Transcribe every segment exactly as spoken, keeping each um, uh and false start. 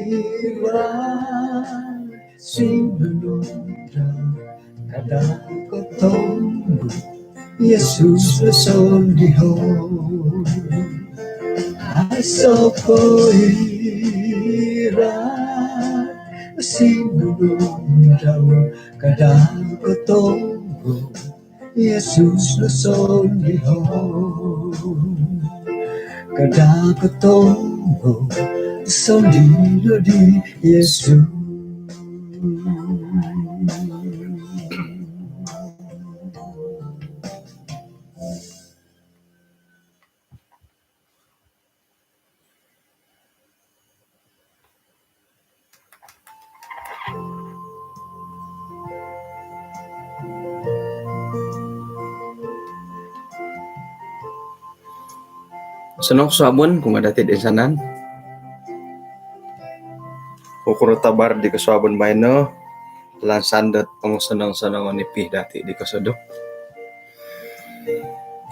Ira sinunung dau kada kotombu Yesus nosondiho. Aiso po ira sinunung dau kada kotombu Yesus nosondiho. Kada kotombu sondilo di Yesus. Osonong kosuabon kumaa dati toinsanan. Kukuro tabar di kosuabon baino, lansan dot ong sonong-sonong onipi dati di kosodop.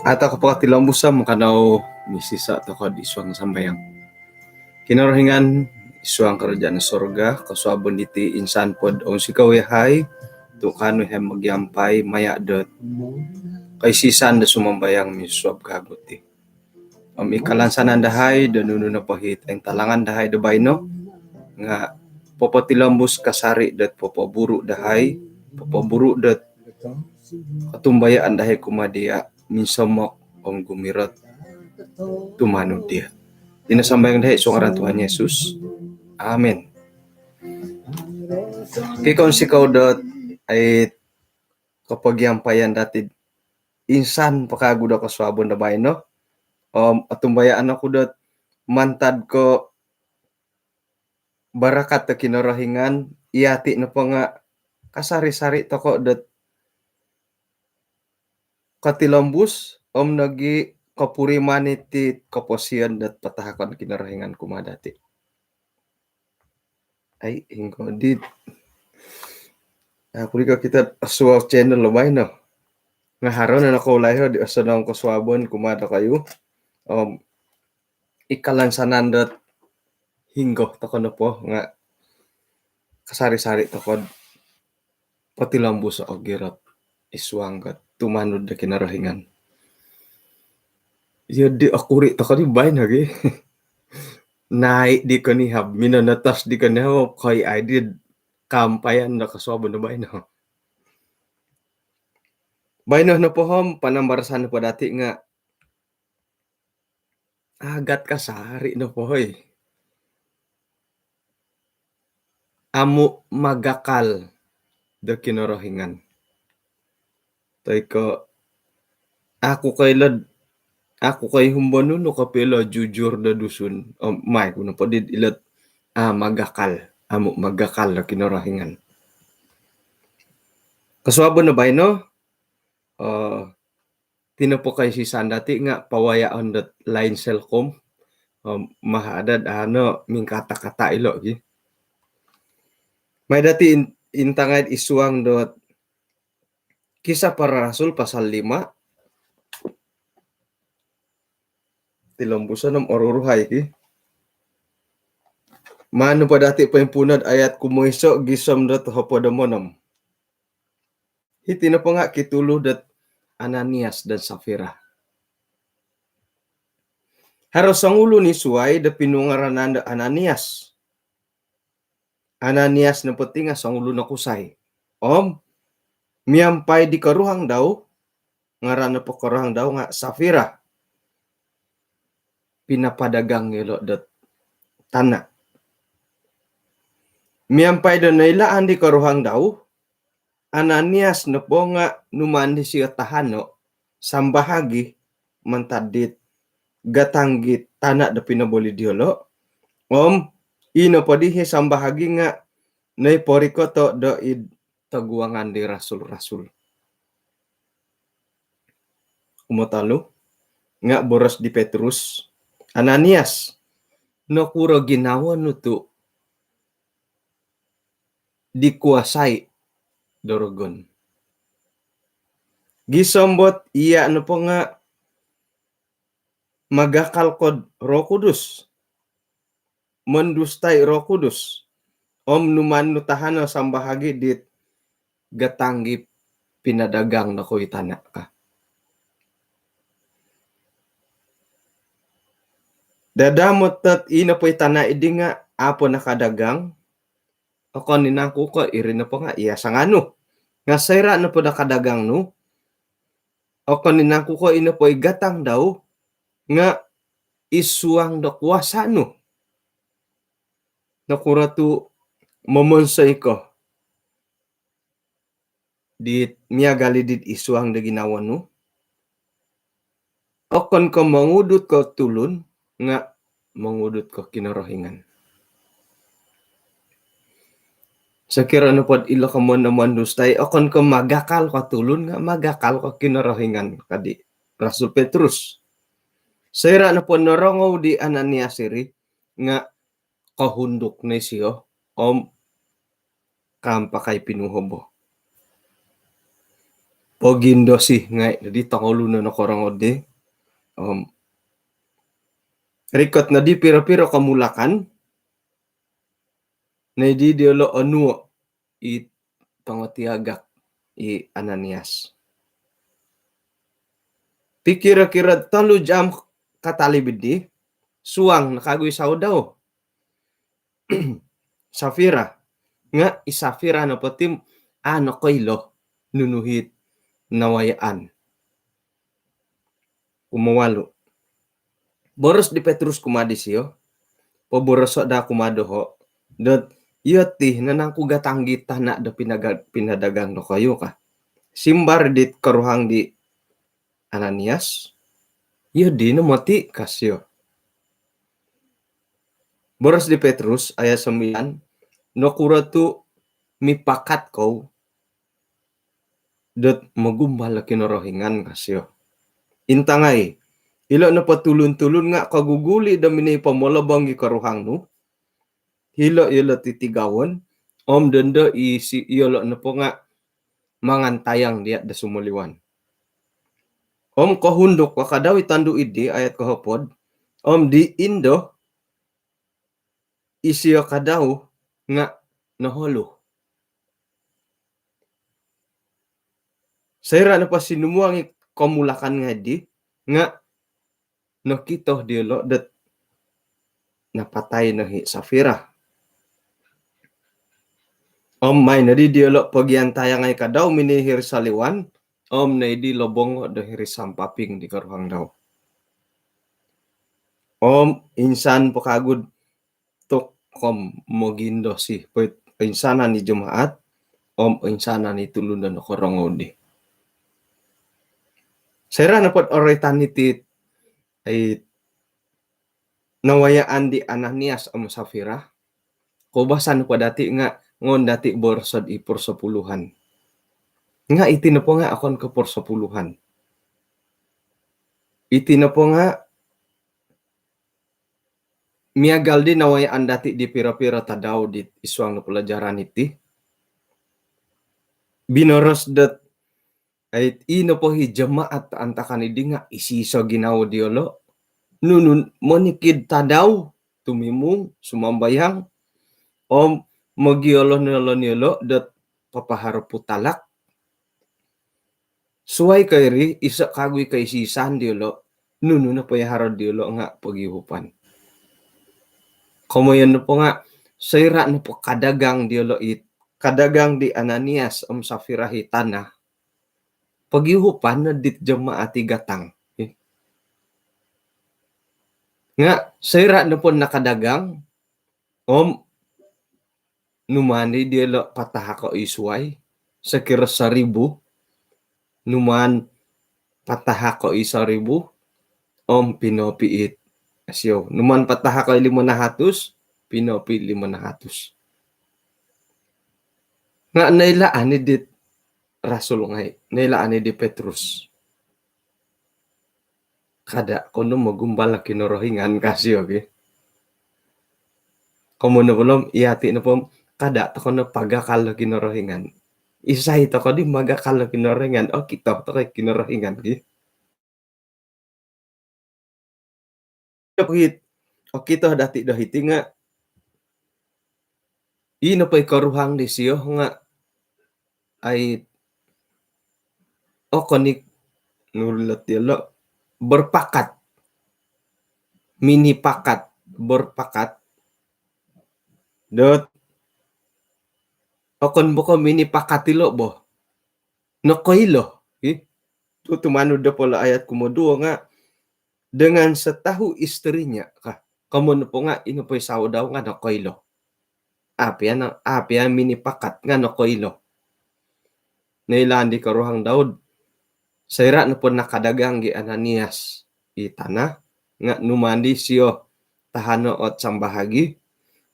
Atau kopokotilombus om kanou misiso tokou id suang sambayang. Kinorohingan id suang kerajaan sorga, kosuabon diti insan po do onsikou yahai tu kaanu yahai mogiampai maya dot koisisan do sumambayang minsusuab kagu ti. Om i kalansanan dahai do nunu nopo it ointalangan dahai do baino nga popotilombus kasari dot popoburu dahai, popoburu dot kotumbayaan dahai kumaa dia minsomok om gumirot tumanud dia. Iti no sambayang dahai id suang ngaran Tuhan Yesus. Amin. Kikounsikou dot ai kopogiampaian dati insan po kagu do kosuabon do baino. Om otumbayaan oku dot mantad ko barakat do Kinorohingan, yati nopo nga kasari-sari tokou dot kotilombus om nogi kopuriman iti koposion dot patahakon Kinorohingan kumaa dati. Ai, ingkoo di. Aku di kokito suab channel lo baino. Nga haro no nokoulai ho di osonong kosuabon kumaa dokoyu. Om i kalansanan dot hinggo tokou nopo nga kasari-sari tokou potilombus ogirot id suang ko tumanud do Kinorohingan. Iyo di okuri tokou di baino gi. Nai di konihab, minonotos di konihab, koi ai di kaampaian do kosuabon do baino. Baino nopo om panambarasan nopo dati nga agat kasari nopo hoi. Amu magakal do Kinorohingan. Toi ko aku koilo, aku koihumbon nunu kopio ilo jujur do Dusun. Om mai ku nopo di ilo, ah, magakal, amu magakal do Kinorohingan. Kosuabon do baino, eh, iti nopo koisisan dati nga pawayaon dot line Celcom. Om maha adad ano mingkata-kata ilo gi. Mai dati in-, intangai id suang dot Kisah Para Rasul pasal lima. Tilombuson om oruruhai ki. Maan nopo dati poimpuuno ayat kumoiso gisom dot hopod om onom. Hiti nopo nga kitulu dot Ananias dan Safira. Haro songulun i suai do pinungaranan do Ananias. Ananias nopo ti nga songulun o kusai. Om miampai di koruhang dau, ngaran nopo koruhang dau nga Safira. Pinapadagang yolo dot tana. Miampai do noilaan di koruhang dau, Ananias nopo nga numaan disio tahano sambahagi mantad dit gatang dit tana do pinoboli diolo. Om i nopo dii sambahagi nga noiporikoto do id toguangan di rasul-rasul. Kumotolu nga boros di Petrus, Ananias, nokuro ginawo nu tu dikuasai do rogon? Gisom dot iya nopo nga magakal ko do Roh Kudus. mondustai Roh Kudus. Om numaan nu tahano sambahagi dit gatang i pinadagang dokoyu i tana' ka. Dadamot dot i nopo i tana' iddi nga' a' po nakadagang, okon i nangku ko' iri nopo nga' iya sanganu. Nga' soira' nopo nakadagang nu, okon i nangku ko' i nopo i gatang dau nga' i suang do kuasa' nu. Nokuro tu' momonsoi ko di miagal i dit i suang do ginawo nu? Okon ko' mongudut ko tulun nga' mongudut ko Kinorohingan. Sokiro nopod ilo komoyon do mondustai, okon ko' magakal ko tulun nga' magakal ko Kinorohingan, ka di Rasul Petrus. Soira' nopod norongou di Ananias iri nga' kohunduk no isio om kaampakai pinuhobo. Pogindosi ngai' di tongoluno nokorongou di. Om rikot no di piro-piro komulakan, nai di diolo' onuo' i tongo tiagak i Ananias. Pikiro-kiro tolu jam katalib iddi, suang no kagu i sawo dau. Safira. Nga' i Safira nopo ti a' nokoilo nunu hit nawayaan. Kumowalu', boros di Petrus kumaa disio, poboroso' daa kumaa doho' dot iyo ti no nangku gatang i tana' do pinaga-, pinadagang dokoyu ka. Simbar dit koruhang di Ananias, iyo di no moti' ka sio. Boros di Petrus ayat sembilan, nokuro tu' mipakat kou dot mogumbal o Kinorohingan ka sio. Intangai, ilo' nopo tulun-tulun nga' koguguli' do minoi pomolobong i koruhang nu, hilo' iyolo' titigawon, om dondo isi iyolo' nopo nga' mangantayang diya' do sumoliwan. Om kohunduk ko kadau i tondu' iddi, ayat kohopod, om di indo isio kadau nga' noholu. Soira' nopo sinumuang i komulakan ngai' di nga' nokito diolo' dot napatai no hi Safira. Om mai nodi diolo' pogiantayangai kadau minoi hiri soliwan, om nai di lobongo' do hiri sampaping di koruhang dau. Om insan po kagu'd tok om mogindosi, poit oinsanan i jemaat om oinsanan i tulun do nokorongou di. Soira' nopod oroitan iti, ai, nawayaan di Ananias om Safira, koubasan po dati' nga' ngoon dati' borosod i persepuluhan. Nga' iti nopo nga' okon ko' persepuluhan. Iti nopo nga' miagal di nawayaan dati' di piro-piro tadau di isuang do pelajaran iti. Binoros dot, ai, i nopo hi jemaat antakan idi nga' iso-iso ginawo diolo'. Nunu, monikid tadau, tumimung, sumambayang, om mogiolon-olon iyolo' dot papaharo putalak. Suwai ko' iri, iso' kagu i kaisi-isaan diyolo', nunu nopo i haro diyolo' nga' pogiuhupan. Komoyon nopo nga', soira' nopo kadagang diyolo' it, kadagang di Ananias om Safira i tana', pogiuhupan no dit jemaat i gatang. Nga' soira' nopo nakadagang, om numaan i diyolo' patahako' i suwai, sokiro soribu, numaan patahako' i soribu, om pinopiit. Asio, numaan patahako' i limo nahatus, pinopiit limo nahatus. Nga' noilaan i dit rasul ngai', noilaan i di Petrus. Kada' ko no mogumbal o Kinorohingan ka sio gi. Komoyon nopo lo om, iyati' nopo om, kada' toko no pagakal o Kinorohingan. Isai toko di magakal o Kinorohingan, okito toko i Kinorohingan gi. Okito dati' do hiti nga', i nopo i koruhang disio nga' ai okon i' nurulot iyolo' berpakat, minipakat, berpakat dot okon bo ko' minipakat ilo' bo, nokoilo. Ih, tu tumanud do polo ayat kumoduo nga' dengan setahu istrinya ka. Komoyon nopo nga' ino po i sawo dau nga' nokoilo. Apian, apian minipakat nga' nokoilo. Noilaan di koruhang Daud, soira' nopo nakadagang gi Ananias i tana' nga' numaan disio tahano' ot sambahagi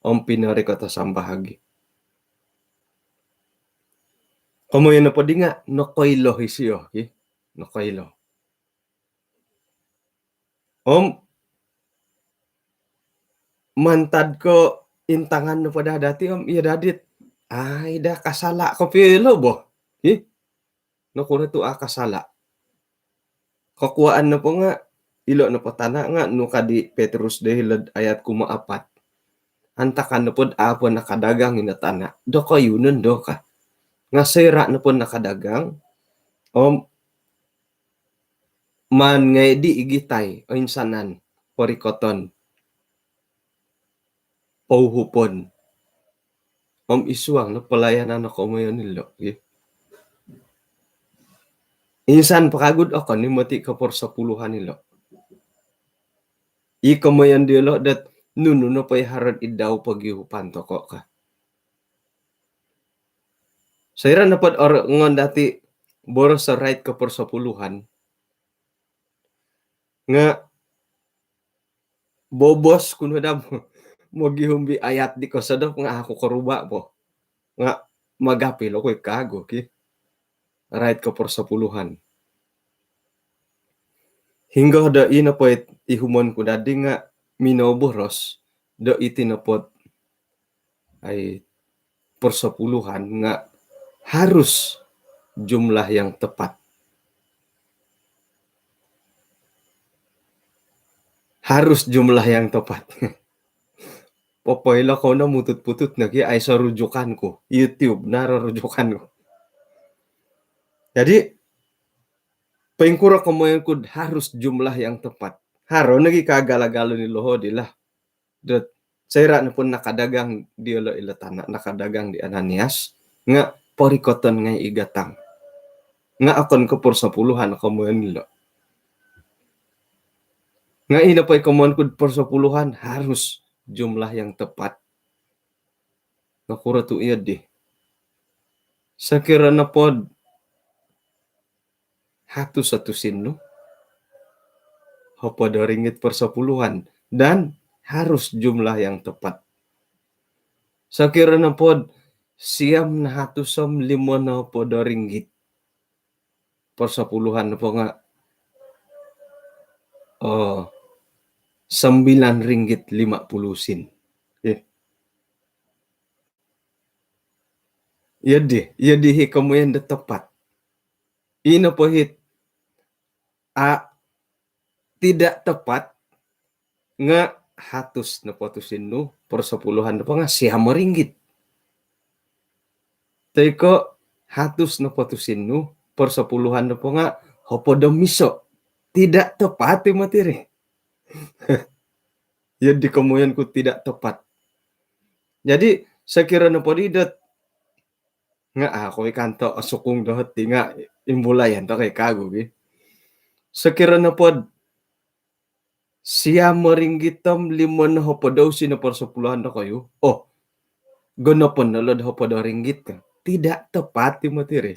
om pinorikot o sambahagi. Komoyon nopo di nga' nokoilo isio, ki. Nokoilo. Om mantad ko intangan nopo daa dati om iyo daa dit, ai daa kasala' kopio ilo' bo. Hi? Nokuro tu' a' kasala'? Kokuaan nopo nga' ilo' nopo tana' nga' nu ka di Petrus do hilo'd ayat kumaapat. Antakan nopod a' po nakadagang ino tana', dokoyu nondo ka. Nga' soira' nopod nakadagang om maan ngai' di igitai, oinsanan, porikoton, pouhupon om isuang no palayanan o komoyon ilo', ki. Insan po kagu'd okon i' moti' ko persepuluhan ilo'. I komoyon diyolo' dot nunu nopo i haro'd id dau pogiuhupan toko' ka. Soira' nopod orongon dati' boros o rait ko persepuluhan nga' bobos ku no daa mogihum bi ayat di kosodop nga' aku koruba' po. Nga' magapil oku i' kagu, ki. Rait ko persepuluhan. Hinggo do ino po it ihumon ku dadi nga' minoboros do iti nopo it ai persepuluhan nga' harus jumlah yang tepat. Harus jumlah yang tepat. Popoilo kou no mutut-putut no ki, aiso rujukan ku. YouTube no ro rujukan ku. Jadi, poingkuro komoyon ku'd harus jumlah yang tepat? Haro nogi' kaagal-agalon i loho' di lah. Dot soira' nopod nakadagang diyolo' ilo tana', nakadagang di Ananias, nga' porikoton ngai' i gatang. Nga' okon ko' persepuluhan komoyon ilo'. Nga' ino po i komoyon ku'd persepuluhan harus jumlah yang tepat. Nokuro tu' iyo di? Sokiro nopod hatus o tusin nu, hopod o ringgit persepuluhan, dan harus jumlah yang tepat. Sokiro nopod siam nahatus om limo nohopod o ringgit persepuluhan nopo nga', oh, sembilan ringgit lima puluh sen. Eh. Iyo di, iyo di hi komoyon do tepat. Ino po hit a' tidak tepat nga' hatus nopo tusin nu, persepuluhan nopo nga' siam o ringgit. Toi ko' hatus nopo tusin nu, persepuluhan nopo nga' hopod om iso. Tidak tepat i moti ri. Iyo di komoyon ku tidak tepat. Jadi, sokiro nopod i dot nga' a' kou i' kanto' osukung doho' ti nga' imbulayan toko' i' kagu gi. Sokiro nopod siam o ringgit om limo nohopod o tusin o persepuluhan dokoyu, oh, gonopon no lo'd hopod o ringgit ka. Tidak tepat i moti ri.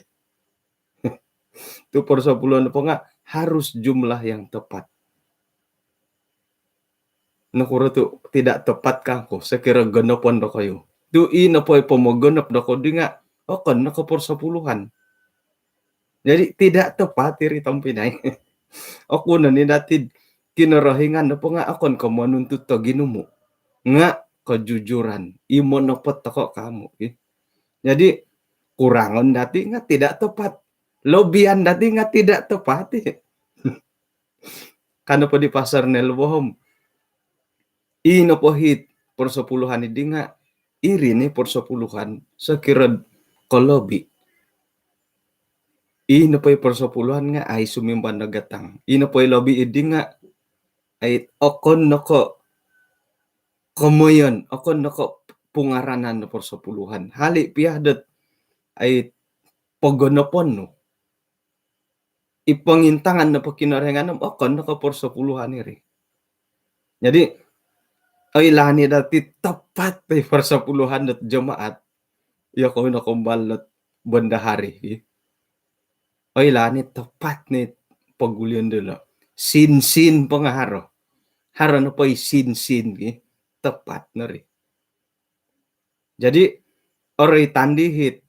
Tu' persepuluhan nopo nga' harus jumlah yang tepat. Nokuro tu' tidak tepat kangku, sokiro gonopon dokoyu? Tu' ino po i pomogonop dokoyu di nga' okon no ko' persepuluhan. Jadi, tidak tepat iri tompinai. Oku no ni dati'd Kinorohingan nopo nga' okon ko' monuntut do ginumu'. Nga' kejujuran, i monopot toko' ka amu', ki. Jadi, kurangon dati' nga' tidak tepat. Lobian dati' nga' tidak tepat i. Ka nopo di Pastor Nel bohom, ino po hit persepuluhan i di nga' iri ni persepuluhan, sokiro kolobi. Ino po i persepuluhan nga' ai sumimban do gatang. Ino po i lobi idi nga' ai okon no ko' komoyon, okon no ko' pungaranan do persepuluhan. Hali' piya dot ai pogonopon nu. I pongintangan nopo Kinorohingan om okon no ko' persepuluhan iri. Jadi, oilaan i dati tepat i persepuluhan dot jemaat. Iyokoyu no koumbal dot bendahari, ki. Oilaan i tepat ni pogulion dilo. Sin-sin po nga' haro. Haro nopo i sin-sin, ki. Tepat no ri. Jadi, oroitan dihit.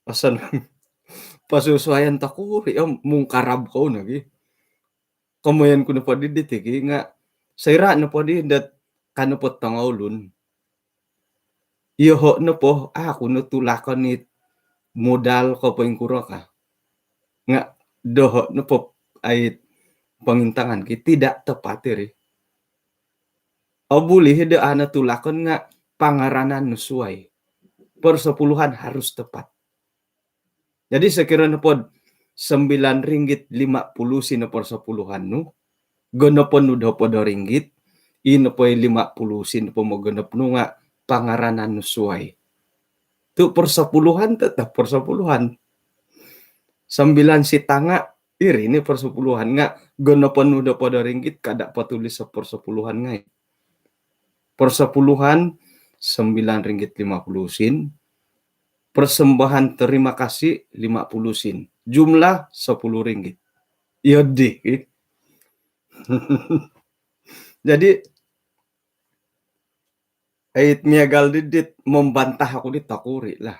Asal pasusuaian tokou ri, om mungkarab kou nogi. Komoyon ku nopo di diti ki nga' soira' nopo di dot ka nopo tongoulun. Iyoho' nopo, aku no tulakon it modal ko poingkuro ka. Nga' doho' nopo ai pongintangan ki, tidak tepat iri. Obuli do a' no tulakon nga' pangaranan nu suai. Persepuluhan harus tepat. Jadi sokiro nopod sembilan ringgit lima puluh sen o persepuluhan nu, gonopon nu do hopod o ringgit, ino po i lima puluh sen pomogonop nu nga' pangaranan nu suai. Tu' persepuluhan tetap persepuluhan. Sembilan setengah, iri ni persepuluhan nga' gonopon nu do hopod o ringgit, kada' potulis o persepuluhan ngai'. Persepuluhan sembilan ringgit lima puluh sen, persembahan terima kasih lima puluh sen. Jumlah sepuluh ringgit. Iyo di. Jadi, ait miagal di dit membantah aku di tokuri lah.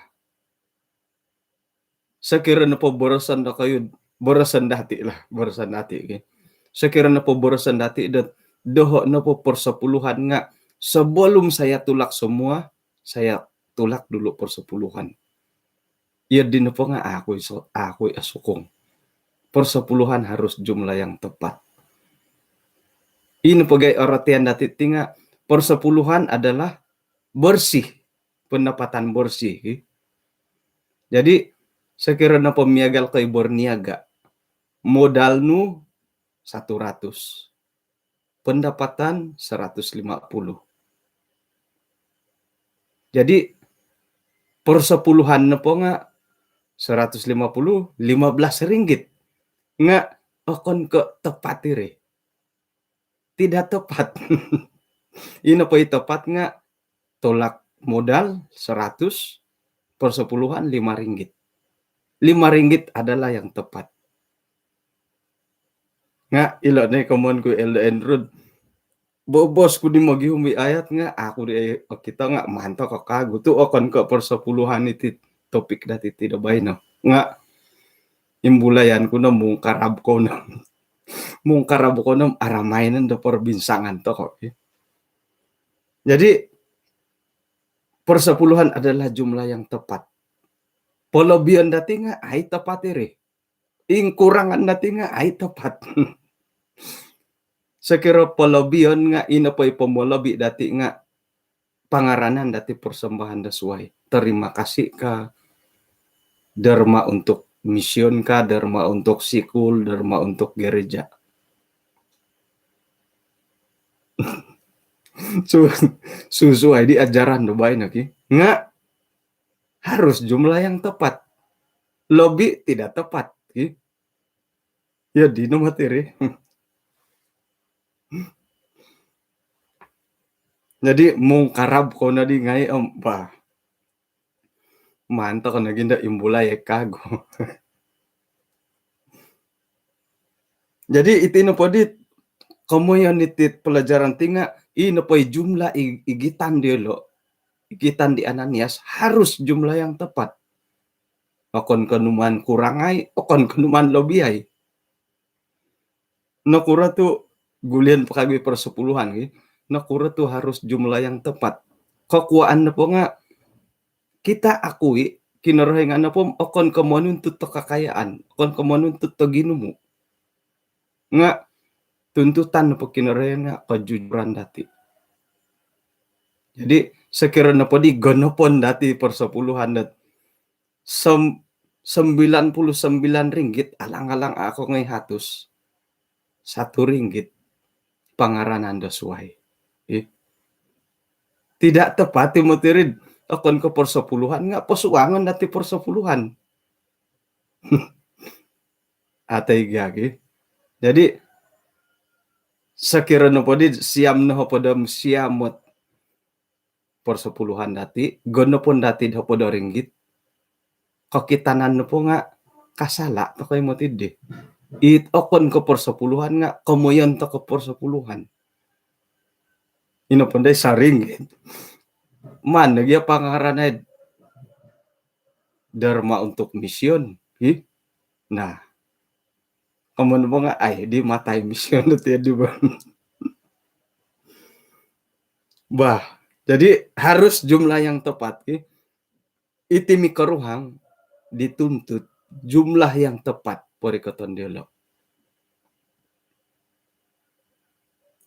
Sokiro nopo boroson dokoyu, boroson dati lah, boroson dati, ki. Sokiro nopo boroson dati dot, doho' nopo persepuluhan nga' sebelum saya tulak semua, saya tulak dulu persepuluhan. Iyo di nopo nga' aku iso-, aku i osukung. Persepuluhan harus jumlah yang tepat. Ino po gai' orotian dati ti nga' persepuluhan adalah bersih, pendapatan bersih, ki. Jadi, sokiro nopo miagal ko i berniaga, modal nu satu ratus, pendapatan seratus lima puluh. Jadi, persepuluhan nopo nga' seratus lima puluh, lima belas ringgit. Nga' okon ko' tepat iri. Tidak tepat. Ino po i tepat nga' tolak modal seratus, persepuluhan lima ringgit. Lima ringgit adalah yang tepat. Nga' ilo ni komoyon ku Elder Andrew. Bobos ku di mogihum i ayat nga' aku di, eh, okito nga' mantad ko kagu tu' okon ko' persepuluhan iti topik dati ti do baino. Nga' imbulayan ku no mungkarab kou no. Mungkarab kou no aramai no do perbincangan toko', ki. Jadi, persepuluhan adalah jumlah yang tepat. Polobion dati nga' ai tepat iri. Ingkurangan dati nga' ai tepat. Sokiro polobion nga' ino po i pomolobi dati nga' pangaranan dati persembahan do suai. Terima kasih ka, derma untuk mision ka, derma untuk sikul, derma untuk gereja. Su-, susuai di ajaran do baino, ki. Nga' harus jumlah yang tepat. Lobi tidak tepat, ki. Iyo di no mati ri. Jadi, mungkarab kou no di ngai', om, bah. Mantad ko no gindo imbulai kagu. Jadi, iti nopo di komoyon iti pelajaran ti nga', ino po i jumlah i-, igitan diolo, igitan di Ananias harus jumlah yang tepat. Okon ko' numaan kurang ai, okon ko' numaan lobi ai. Nokuro tu' gulion po kagu i persepuluhan, ki? Nokuro tu' harus jumlah yang tepat? Kokuaan nopo nga' kita akui, Kinorohingan nopo okon ko' monuntut do kakayaan, okon ko' monuntut do ginumu'. Nga' tuntutan nopo Kinorohingan nga' kejujuran dati. Jadi, sokiro nopo di gonopon dati persepuluhan dot sem-, sembilan puluh sembilan ringgit, alang-alang a' ko ngoi hatus. Satu ringgit pangaranan do suai. Ih. Tidak tepat i moti ri, okon ko persepuluhan nga' posuangon dati persepuluhan. Atai gagi. Jadi, sokiro nopo di siam no hopod om siam ot persepuluhan dati, gonopon dati do hopod o ringgit, kokitanan nopo nga' kasala' toko i moti di. It okon ko persepuluhan nga' komoyon toko persepuluhan. Ino pondai saringgit. Maan nogi a' pangaranai derma untuk mision. Ih. Nah. Komoyon nopo nga' ai di matai mision dot iyo di bo. Bah, jadi harus jumlah yang tepat, ki. Iti mikoruhang dituntut jumlah yang tepat porikoton diolo.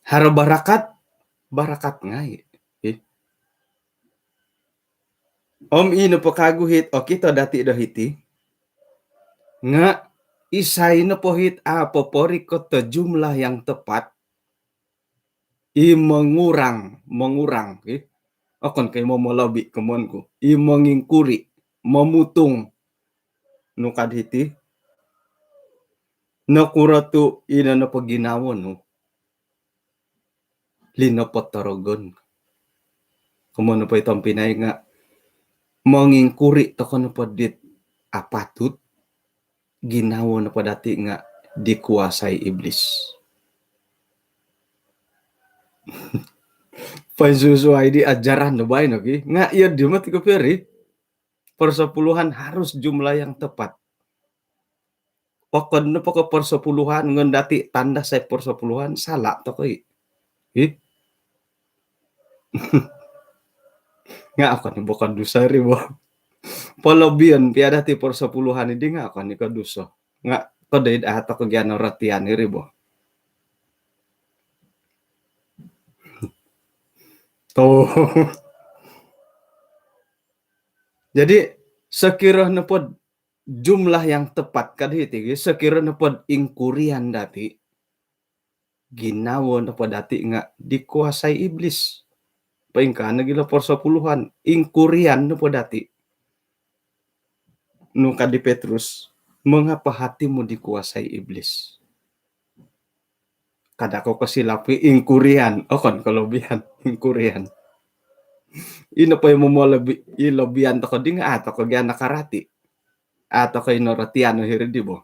Haro barakat, barakat ngai', ki. Om ino po kagu hit okito dati do hiti nga' isai nopo hit a' poporikot do jumlah yang tepat, i mongurang, mongurang, ki. Okon ko i momolobi komoyon ku. I mongingkuri, momutung. Nu kad hiti, nokuro tu' ino nopo ginawo nu linopot do rogon? Komoyon nopo i tompinai nga' mongingkuri toko nopo dit apatut, ginawo nopo dati nga' dikuasai iblis. Poinsusuai di ajaran do baino, ki. Nga' iyo di moti kopio ri, persepuluhan harus jumlah yang tepat. Okon nopo ko persepuluhan ngon dati tanda sai persepuluhan, sala' toko i. Ih. Nga' okon i bo koduso ri bo. Polobion pia dati persepuluhan di nga' okon i koduso. Nga' kodoi a' toko gia norotian iri bo. Tuh. Jadi, sokiro nopo jumlah yang tepat kad hiti, ki, sokiro nopo ingkurian dati, ginawo nopo dati nga' dikuasai iblis. Poingkaa nogi ilo persepuluhan, ingkurian nopo dati. Nu kad di Petrus, mengapa hatimu dikuasai iblis? Kada' ko kosilap i, ingkurian, okon kolobian, ingkurian. Ino po i momolobi, i lobian toko di nga' a' toko gia nakarati. A' toko i norotian o hiri di bo.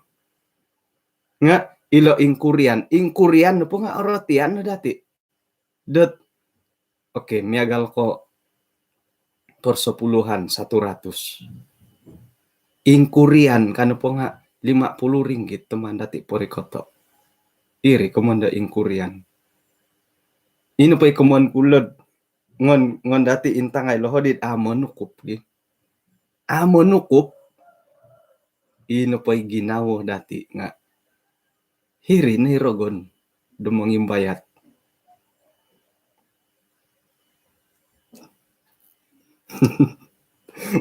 Nga' ilo ingkurian, ingkurian nopo nga' orotian no dati. Dot, okey, miagal ko persepuluhan satu ratus. Ingkurian ka nopo nga' lima puluh ringgit, toman dati porikoto. Iri komoyon do ingkurian. Ino po i komoyon ku lod ngon, ngon dati intangai lo hodi a' monukup, ki. A' monukup, ino po i ginawo dati nga' hiri no i rogon do mongimbayat.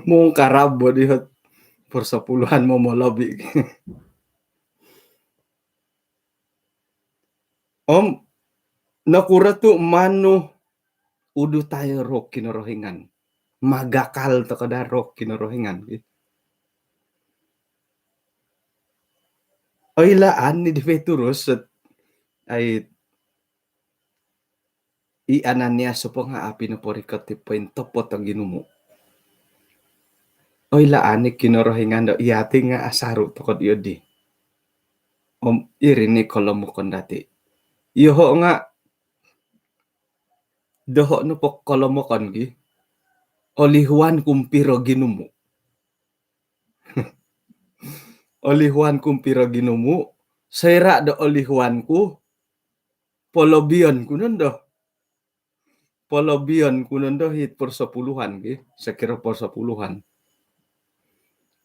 Mongkarab bo di hot persepuluhan momolobi. Om nokuro tu' manu udutai o Roh Kinorohingan? Magakal toko daa Roh Kinorohingan. Oilaan ni di Petrus, ai, i Ananias nopo nga' a' pinoporikot i pointopot o ginumu'. Oilaan i Kinorohingan do iyati nga' asaru' toko iyo di. Om iri ni kolomokon dati. Iyoho' nga' doho' nopo kolomokon gi, olihuan ku piro ginumu'. Olihuan ku piro ginumu', soira' do olihuan ku, polobion ku nondo. Polobion ku nondo hit persepuluhan gi, sokiro persepuluhan.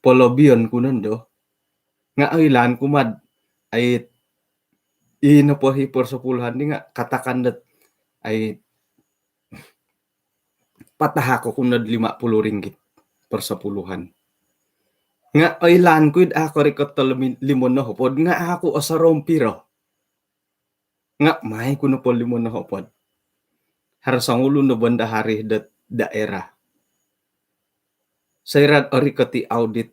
Polobion ku nondo. Nga' oilaan ku mad, ai, i nopo hi persepuluhan di nga' katakan dot, ai, patahak oku nod lima puluh ringgit persepuluhan. Nga' oilaan ku id a' korikot do limo nohopod nga' a' ku osorou piro. Nga' mai ku nopo limo nohopod. Haro songulun do bendahari do daerah. Soira' orikot i audit,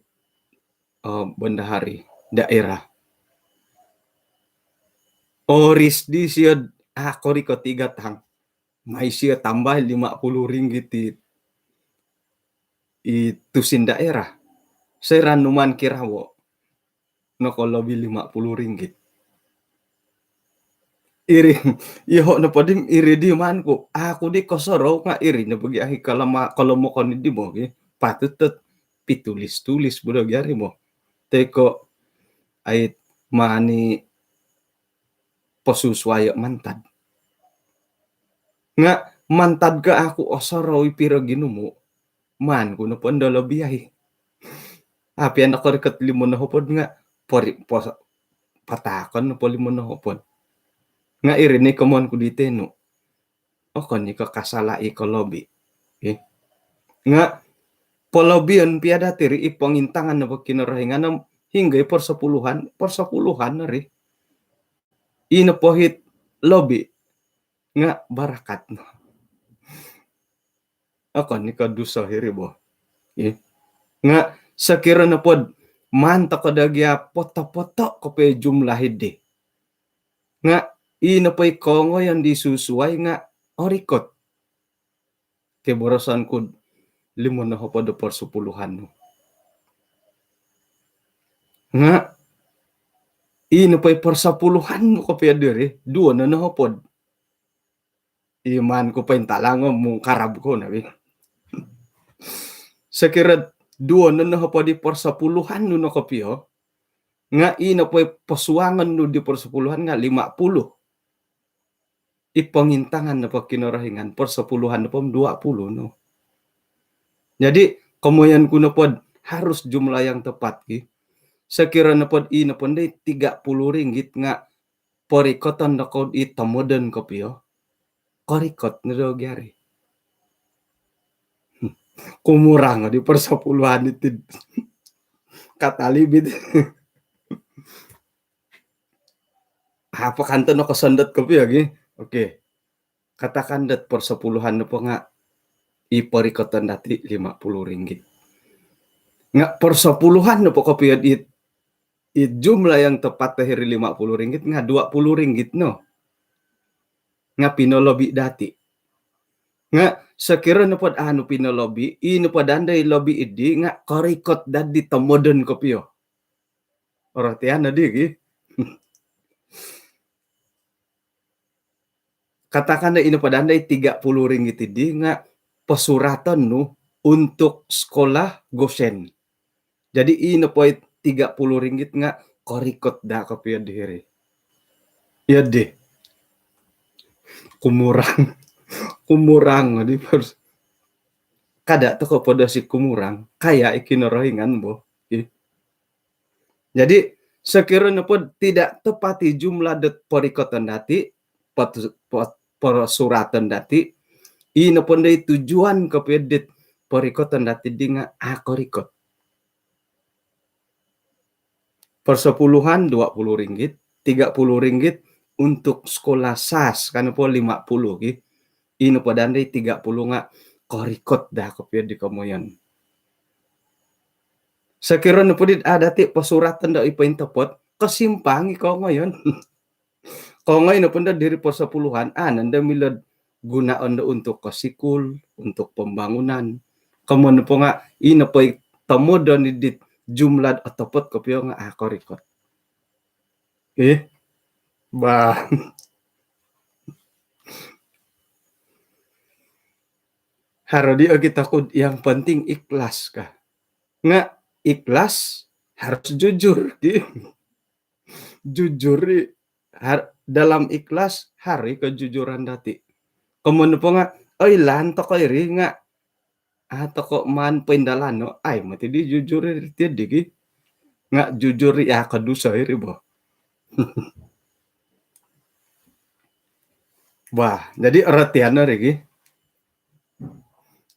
eh, bendahari daerah. Oris di sio a' korikot i gatang. Mai sio tambah lima puluh ringgit i, i tusin daerah. Soira' numan kirawo nokolobi lima puluh ringgit. Iri, iyoho' nopo di, iri di maan ku, a' ku di kosorou nga' iri no bagi ahi kalama-, kalamokon di mo gi. Patut dot pitulis-tulis bo do gari mo. Toi ko' ai mani posusuayo' mantad. Nga' mantad ko a' ku osorou i piro ginumu', maan ku nopo ndo lobi ai. A' pia nokorikot limo nohopod nga' pori-, pos-, patahakon nopo limo nohopod. Nga' iri ni komoyon ku di tenu. Okon i ko' kasala' i kolobi. Eh. Nga' polobion pia dati ri i pongintangan nopo Kinorohingan om hinggo i persepuluhan, persepuluhan no ri. I nopo it lobi nga' barakat no. Okon i ko' dusa hiri bo. Eh. Nga' sokiro nopod maan toko do gia poto-poto kopio jumlah iddi. Nga' i nopo i kongoyon di susuai nga' orikot. Kiboroson ku'd limo nohopod do persepuluhan nu. Nga' i nopo i persepuluhan nu kopio diri, duo no nohopod. I maan ku pointalang o mungkarab kou nawi. Sokiro duo no nohopod i persepuluhan nu no kopio, nga' i nopo i posuangon nu di persepuluhan nga' lima puluh. I pongintangan nopo Kinorohingan, persepuluhan nopo dua puluh no. Jadi, komoyon ku nopod harus jumlah yang tepat ki. Sokiro nopod i nopo ndai tiga puluh ringgit nga' porikoton do kou i tomodon kopio. Korikot no do gari. Kumurang di persepuluhan iti. Katalib iti. Apa kanto no kosondot kopio gi. Okey. Katakan dot persepuluhan nopo nga' i porikoton dati lima puluh ringgit. Nga' persepuluhan nopo kopio di, i jumlah yang tepat hiri lima puluh ringgit nga' dua puluh ringgit no. Nga' pinolobi dati. Nga' sokiro nopod anu pinolobi, i nopo daa ndai lobi iddi nga' korikot daa di tomodon kopio. Orotian noddi gi. Katakan daa i nopo daa ndai tiga puluh ringgit iddi nga' posuraton nu untuk sekolah Goshen. Jadi i nopo i tiga puluh ringgit nga' korikot daa kopio di hiri. Iyo di. Kumurang. Kumurang di pers-, kada' toko podo si kumurang. Kaya i Kinorohingan bo. Ih. Jadi, sokiro nopod tidak tepat i jumlah dot porikoton dati, pot-, pot-, posuraton dati, i nopo ndai tujuan kopio dit porikoton dati di nga' a' korikot. Persepuluhan dua puluh ringgit, tiga puluh ringgit untuk sekolah sas, ka nopo lima puluh gi. I nopo daa ndai tiga puluh nga' korikot daa kopio di komoyon. Sokiro nopo dit a' dati posuraton do i pointopot, kosimpang i kongoyon. Kongoi nopo ndo diri persepuluhan, a' nondo milo'd gunoon do untuk kosikul, untuk pembangunan. Komoyon nopo nga' i nopo i tomodon dit jumlah otopot kopio nga' a' korikot. Ih, bah. Haro di ogi toku'd yang penting ikhlas ka. Nga' ikhlas harus jujur ki. Jujur i, har-, dalam ikhlas haro i kejujuran dati. Komoyon nopo nga', oilaan toko iri nga' a' toko maan poindalano, ai moti di jujur iri ti di gi. Nga' jujur i a' koduso iri bo. Bah, jadi orotian no ri gi.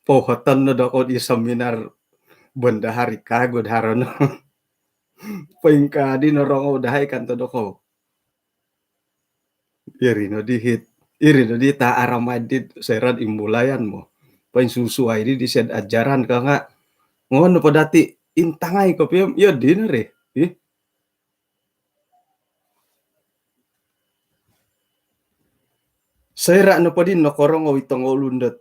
Pohoton no dokou di seminar bendahari kagu do haro no. Poingkaa di norongou dahai kan to dokou. Iri no di hiti, iri no di ta aramai di serad imbulayan mo. Poinsusuai di di sed ajaran ka nga. Ngono po dati intangai kopio, iyo di no ri. Ih. Soira' nopo di nokorongou i tongoulun dot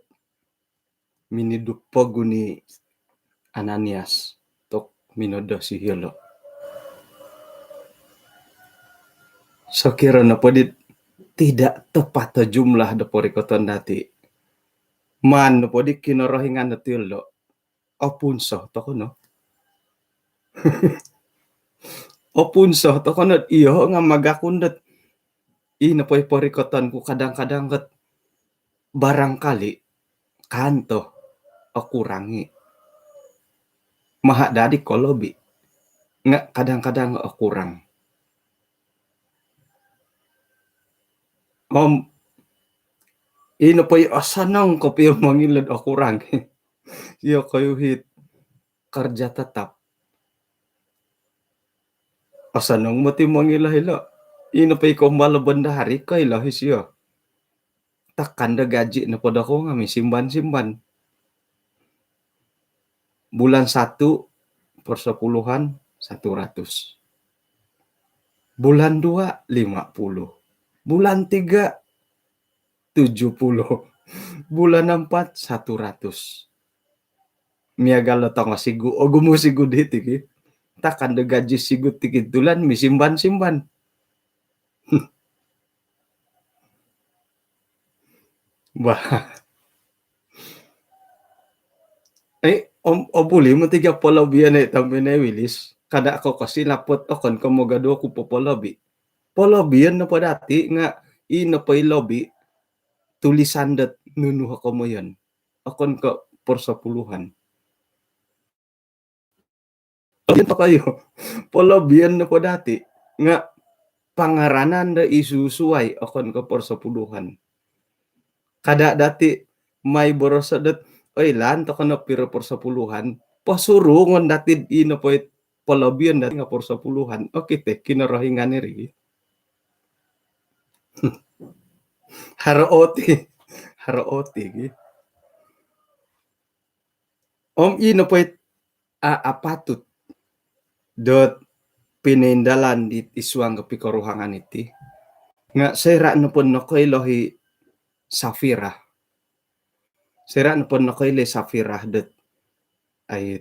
minidu pogun i Ananias tu' minodosi iyolo'. Sokiro nopo di tidak tepat o jumlah do porikoton dati', maan nopo di Kinorohingan dot iyolo', opunso toko no. Opunso toko no, iyo nga magakun dot ino po i porikoton ku kadang-kadang kat barangkali kanto okurangi. Maha dadi kolobi nga kadang-kadang okurang. Om ino po i osonong kopio mongilo do okurang. Iyo koyu hiti kerja tetap. Osonong moti mongilo hilo. Ino po i kombalo bendahari koilo isio. Takan do gaji nopo dokou nga misimban-simban. Bulan satu persepuluhan satu ratus. Bulan dua lima puluh. Bulan tiga tujuh puluh. Bulan empat satu ratus. Miagal do tongo sigu, ogumu sigu diti ki. Takan do gaji sigu tikid tulan misimban-simban. Bah. Eh, om, obuli mo tiga polobian eh, tampinai Wilis. Kada ko kosilap ot okon ko mogadu oku popolobi. Polobian nopo dati nga ino po i lobi tulisan dot nunu o komoyon. Okon ko persepuluhan. Polobian tokou, polobian nopo dati nga pangaranan do isusuai okon ko persepuluhan. Kada dati mai boroso dot, oilaan tokou no piro persepuluhan, posurungon dati ino po i polobian dati nga persepuluhan. Okey te, Kinorohingan iri. Haro oti, haro oti ki. Om ino po i a, apatut dot pinoindalan di id suang kopikoruhangan iti. Nga soira' nopo nokoilo i Safira. Soira' nopo nokoilo i Safira dot ai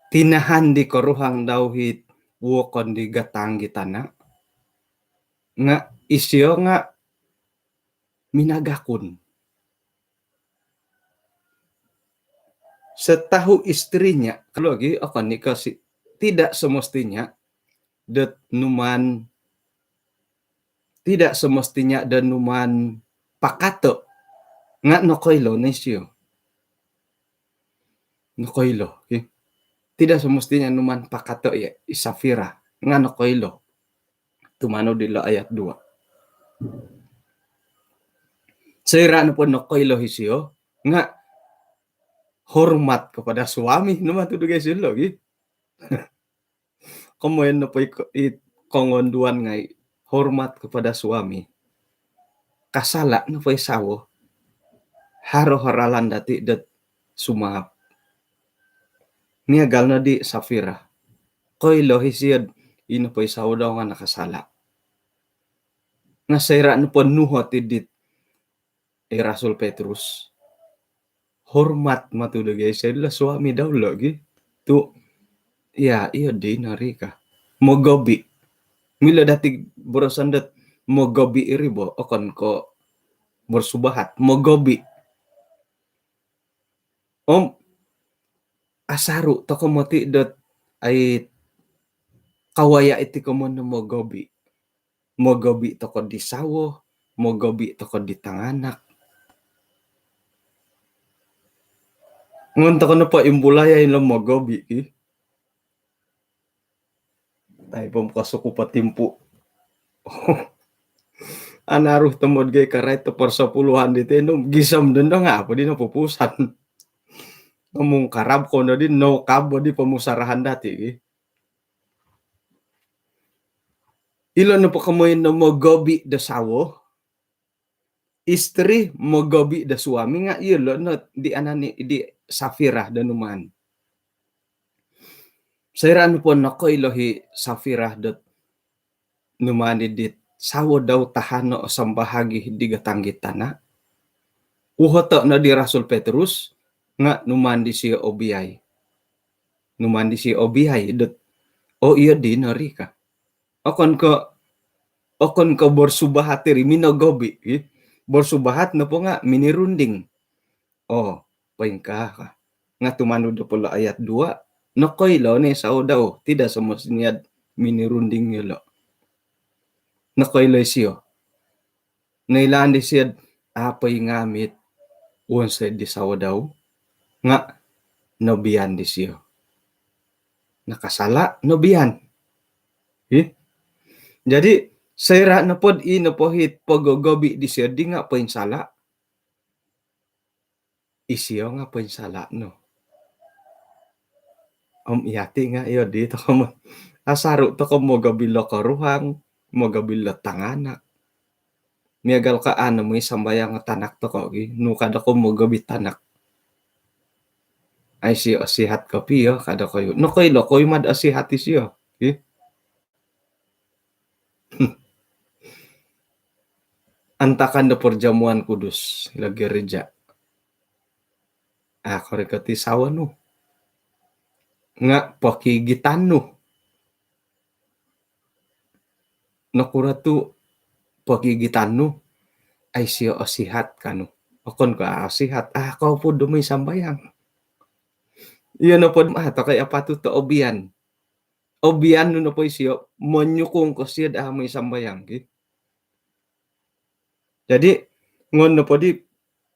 tinahan di koruhang dau hiti wokon di gatang di tana'. Nga isio nga minagakun. Setahu istrinya, kalau lagi akan nikah si, tidak semestinya dot numan, tidak semestinya dot numan pakato nga nokoilo no isio. Nokoilo, okey. Tidak semestinya numan pakato ya, i Safira, nga nokoilo. Tumanud dilo ayat dua. Soira' nopo nokoilo isio nga hormat kepada suami, no matu do guys lo gi. Komoyon nopo i, i kongonduan ngai hormat kepada suami. Kasala' nopo i sawo, haro ralan dati dot sumaap. Miagal no di Safira. Koilo isio ino po i sawo dau nga nakasala'. Nga soira' nopo nuhot i dit i Rasul Petrus, hormat matu do gi isio lo suami dau lo gi. Tu' ya, iyo di nari ka. Mogobi. Milo dati boroson dot mogobi iri bo, okon ko bersubahat. Mogobi. Om asaru toko moti dot ai kawaya iti komoyon do mogobi. Mogobi toko di sawo, mogobi toko di tanganak. Ngon toko nopo imbulaya ilo mogobi ki. Tai pom kosuku po timpu. Anaru tomod gai karait to persepuluhan di tenu gisom dondo nga' apo di nopupusan. Ngomong karab kono di no kabo di pomusarahan dati' gi. Ilo nopo komoyon no mogobi do sawo, istri mogobi do suami nga' iyolo' no di anani di Safira do numaan. Soira' nopo nokoilo hi Safira dot numaan di dit sawo dau tahano' o sambahagi di gatang gi tana', uhoto' no di Rasul Petrus nga' numaan disio obiai. Numaan disio obiai dot, oo, iyo di nori ka. Okon ko, okon ko bersubahat iri minogobi, i. Bersubahat nopo nga' minirunding. Oo, poingkaa ka. Nga' tumanud do polo ayat dua, nokoilo ni sawo dau, tidak semestinya minirunding iyolo'. Nokoilo isio. Noilaan disio, apo i ngamit wonsoi'd di sawo dau, nga' nobian disio. Nakasala', nobian. Hi? Jadi, soira' nopod i nopo hi pogogobi disio di nga' poinsala', isio nga' poinsala' no. Om iyati' nga' iyo di toko' mo, asaru' toko' mogobi lo koruhang, mogobi lo tanganak. Miagal ka ano moi sambayang tanak toko' gi, nu kada ko mogobi tanak. Ai isio osihat kopio kada koyu. Nokoilo koyu mad osihat isio. Ih. Antakan do perjamuan kudus, ilo gereja. Ah, korikot i sawo nu. Nga' pokigitan nu. Nokuro tu' pokigitan nu, ai isio osihat kanu. Okon ko osihat, ah, kou po do moi sambayang. Iyo nopo, ah, toko' i apatut do obian. Obian nu nopo isio, monyukung ko sio do a' moi sambayang, ki. Jadi, ngon nopo di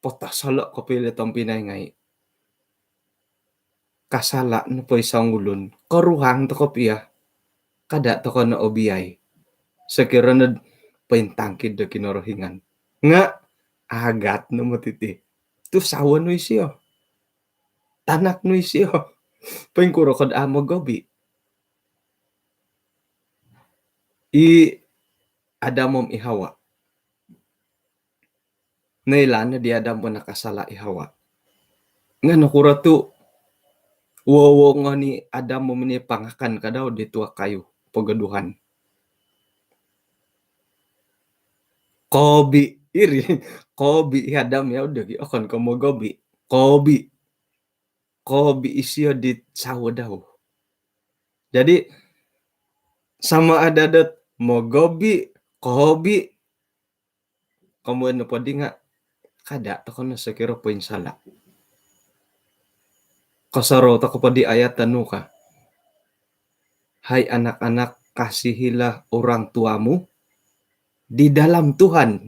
potosolo' kopio ilo tompinai ngai'. Kasala' nopo i songulun, koruhang toko' pia, kada' toko' no obiai. Sokiro nod pointangkid do Kinorohingan. Nga' agat no moti ti. Tu' sawo nu isio. Tanak nu isio. Poingkuro kod a' mogobi. I Adam om i Hawa. Noilaan no di Adam po nakasala' i Hawa. Nga' nokuro tu' wowongon i Adam om i pangakan kadau di tuak kayu pogoduhan. Kobi iri, kobi i Adam, ya udah gi, okon ko mogobi. Kobi. Kobi isio di sawo dau. Jadi, sama ada dot mogobi, kobi, komoyon nopo di nga' kada' toko' no sokiro poinsala'. Kosorou toko' po di ayat tanu ka. Hai anak-anak, kasihilah orang tuamu di dalam Tuhan,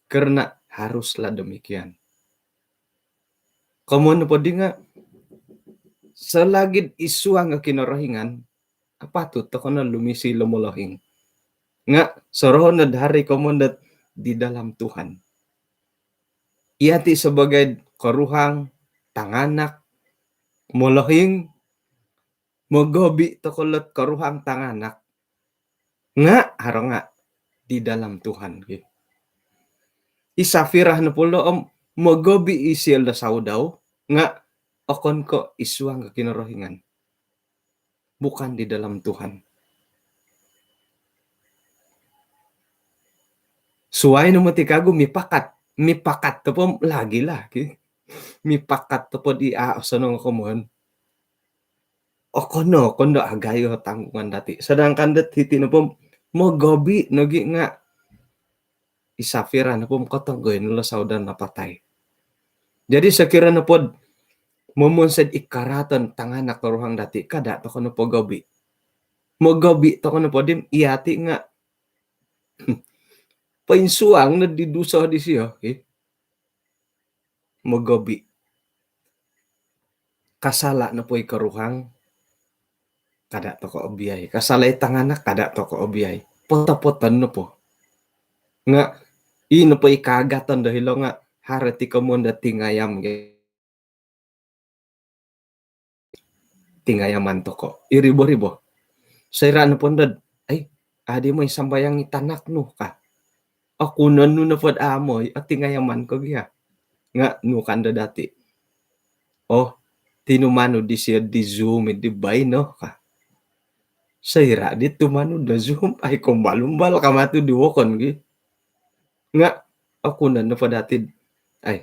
kerana haruslah demikian. Komoyon nopo di nga', solagi'd id suang o Kinorohingan, apatut toko' no lumisi lo molohing. Nga' sorohon nod haro i komoyon dot di dalam Tuhan. Iyati' sebagai koruhang, tanganak, molohing, mogobi toko' lot koruhang tanganak. Nga' haro nga' di dalam Tuhan, ki. I Safira nopo lo om mogobi isio lo sawo dau, nga' okon ko id suang ko Kinorohingan. Bukan di dalam Tuhan. Suwai no moti kagu mipakat. Mipakat nopo lagi lah, ki. Mipakat nopo di a' osonong komoyon. Okon no, okon do agayo tanggungan dati'. Sedangkan dot hiti nopo mogobi nogi nga' i Safira nopo kotonggoyon lo sawo dau napatai. Jadi sokiro nopod momonsoi'd i karaaton tanganak koruhang dati', kada' toko' no pogobi. Mogobi toko' nopo di iyati' nga' poinsuang no di dusa disio, ki. Mogobi. Kasala' nopo i koruhang, kada' toko' obiai. Kasala' i tanganak, kada' toko' obiai. Poto-poton nopo. Nga' ino po i kaagaton do hilo nga' haro ti komoyon do tingayam gi. Tingayaman toko'. Iribo-ribo. Soira' nopo ndod, ai, adi moi sambayang i tanak nu ka. Okunon nu nopod amo, o tingayaman ko gia. Nga' nu kando dati. Oh, tinumanud disio di Zoom di baino ka. Soira' di tumanud do Zoom, ai, kombal-umbal ka matu di wokon gi. Nga' okunon nopo dati, ai,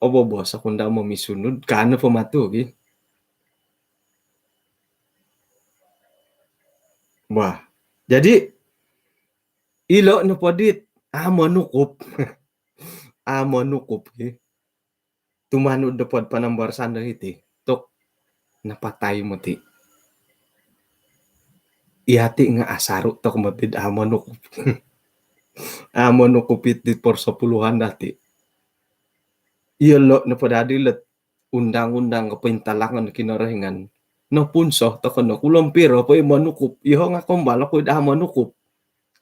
obobos oku nda momisunud, ka nopo matu gi. Wah, jadi, ilo nopo dit, amo nukup. Amo nukup gi. Tumanud do pod panambarasan do hiti. Tok, napatai moti. Iyati nga' asaru' tok moti amo nukup. Amo nukup iti persepuluhan dati. Iyolo' nopo dadi lot undang-undang kopointalangan Kinorohingan. Nopunso toko' no, kulom piro po i monukup. Iyoho' nga' kombal oku id amo nukup.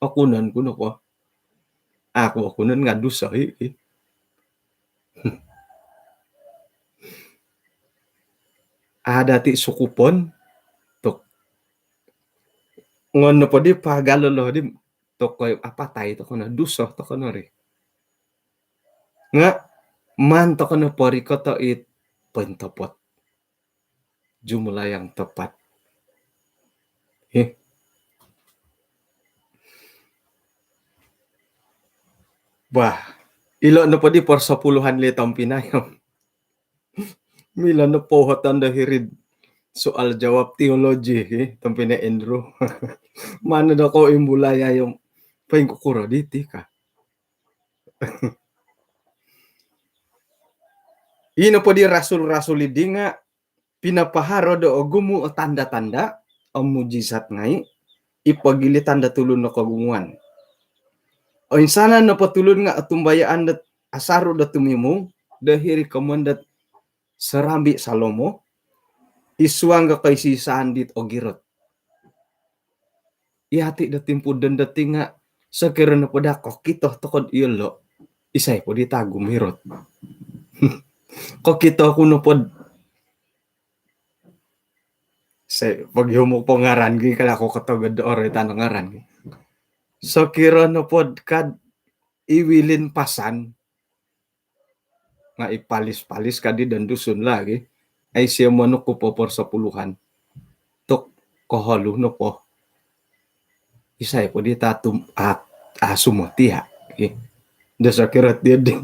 Okunon ku nopo. Aku okunon nga' dusa i. Ada ti sukupon. Tok. Ngon nopo di pagal lo di tokoi apatai toko' no, dusa toko' no ri. Nga' maan toko' no porikoto' it pointopot. Jumlah yang tepat. Eh. Wah, ilo nopo di persepuluhan li tompinai om. Milo nopo hoton do hiri'd soal jawab teologi, eh, tompinai Andrew. Mana do kou imbulai ayom. Poingkukuro diti ka. Ino po di rasul-rasul idi nga' pinapaharo do ogumu' o tanda-tanda, o mujizat ngai', i pogilitan do tulun do kogumuan. Oinsanan nopo tulun nga' otumbayaan dot asaru' do tumimung, do hiri komoyon dot Serambi Salomo, i suang do koisi-isaan dit ogirot. Iyati' do timpu dondo ti nga' sokiro nopo daa kokito toko'd iyolo', isai po di tagu mirot. Kokito ku nopod, sai pogihumuk po ngaran gi, kada' ko kotogod do oroitan ngaran gi. Sokiro nopod kad iwilin pasan, nga' ipalis-palis kadi don Dusun lagi. Ai, sio monukup o persepuluhan. Tok, koholu nopo. Isai po di tatum at asumotia. Ih. Do sokiro ti di.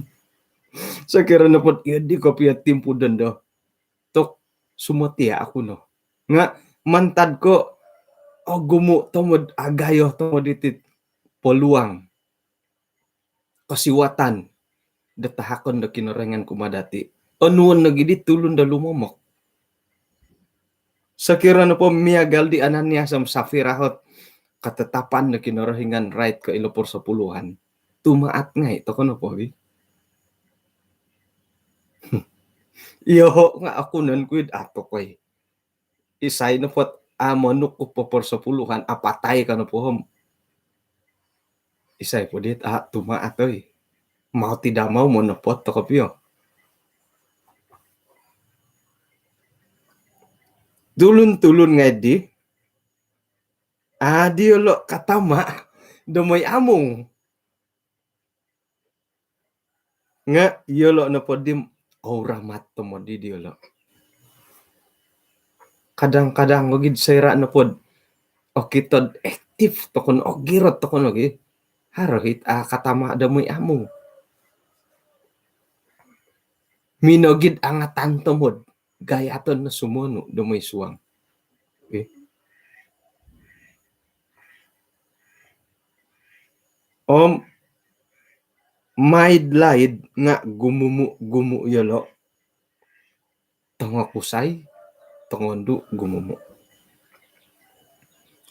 Sokiro nopod iyo di kopio timpu dondo. Tok, sumotia aku no. Nga' mantad ko ogumu' tomod, agayo tomod iti peluang, kosiwatan do tahakon do Kinorohingan kumaa dati'. Onuon nogi di tulun do lumomok. Sokiro nopo miagal di Ananias om Safira ot katatapan do Kinorohingan rait ko ilo persepuluhan. Tumaat ngai' toko' nopo wi. Iyoho' nga' okunon ku id ato koi. Isai nopo ot a' monukup o persepuluhan, apatai ka nopo om. Isai po dit a' tumaat oi. Mau tidak mau monopot toko' pio. Tulun-tulun ngai' di, a' diyolo' katama' do moi amung. Nga' iyolo' nopo di, ouramat tomod di diyolo'. Kadang-kadang ogi'd soira' nopod okito'd aktif toko' no, ogirot toko' no gi, haro hit a' katama' do moi amung. Minogi'd angatan tomod, gayaton no sumonu' do moi suang. Okey. Om maid-laid nga' gumumu'-gumu' iyolo'. Tongokusai, tongondu', gumumu'.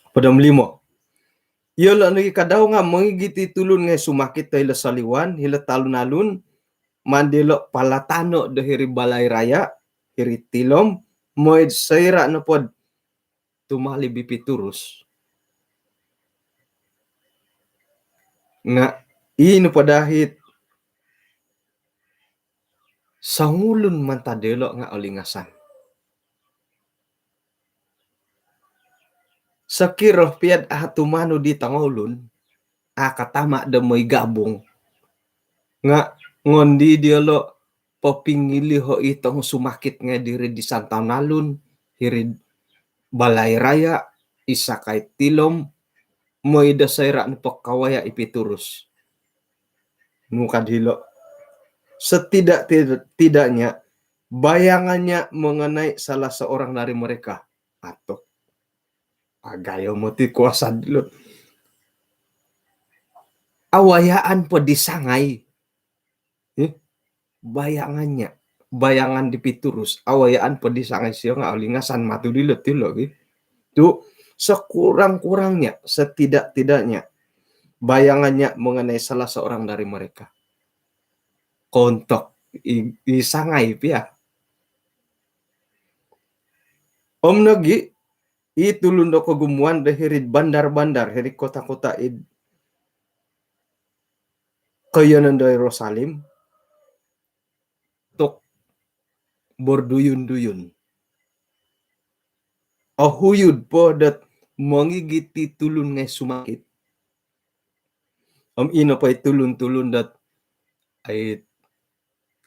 Hopod om limo. Iyolo' nogi' kadau nga' mongigit i tulun ngai' sumakit do hilo soliwan, hilo talun-alun, maan diyolo' palatano' do hiri balai raya', hiri tilom, moi'd soira' nopod tumalib i Pitrus, Nga' ino po dahit songulun mantad dilo' nga' olingasan. Sokiro pia'd a' tumanud di tongoulun, a' katama' do moi gabung. Nga' ngondi diolo' popingiliho' i tongo sumakit ngai' diri di Santaun Alun, hiri'd Balai Raya, i sakai tilom, moi do soira' nopo kawaya' i Pitrus. Nu kad hilo', setidak-tidaknya bayangannya mengenai salah seorang dari mereka. Atok. Agayo moti kuasa dilo'. Awayaan po di sangai. Ih, bayangannya. Bayangan di Pitrus. Awayaan po di sangai sio nga' olingasan matu dilo' tilo' gi. Tu' sekurang-kurangnya, setidak-tidaknya, bayangannya mengenai salah seorang dari mereka. Kontok i, i sangai pia. Om nogi', i tulun do kogumuan do hiri'd bandar-bandar, hiri'd kota-kota id koiyonon do Yerusalim, tu' borduyun-duyun. Ohuyud po dot mongigit i tulun ngai' sumakit. Om ino po i tulun-tulun dot ai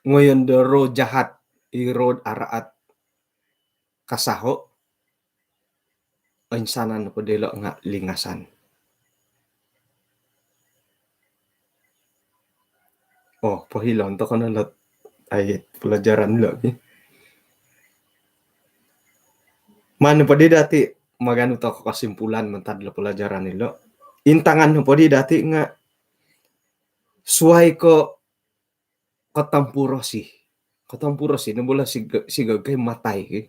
ngoyon do roh jahat, i roh araat kasaho', oinsanan nopo dilo' nga' lingasan. Oh, pohilon toko' no lot ayat pelajaran lo' gi. Maan nopo di dati' maganu toko' kesimpulan mantad lo' pelajaran ilo'. Intangan nopo di dati' nga' suwai ko' kotompurosi. Kotompurosi no bula siga-, sigagai matai ki.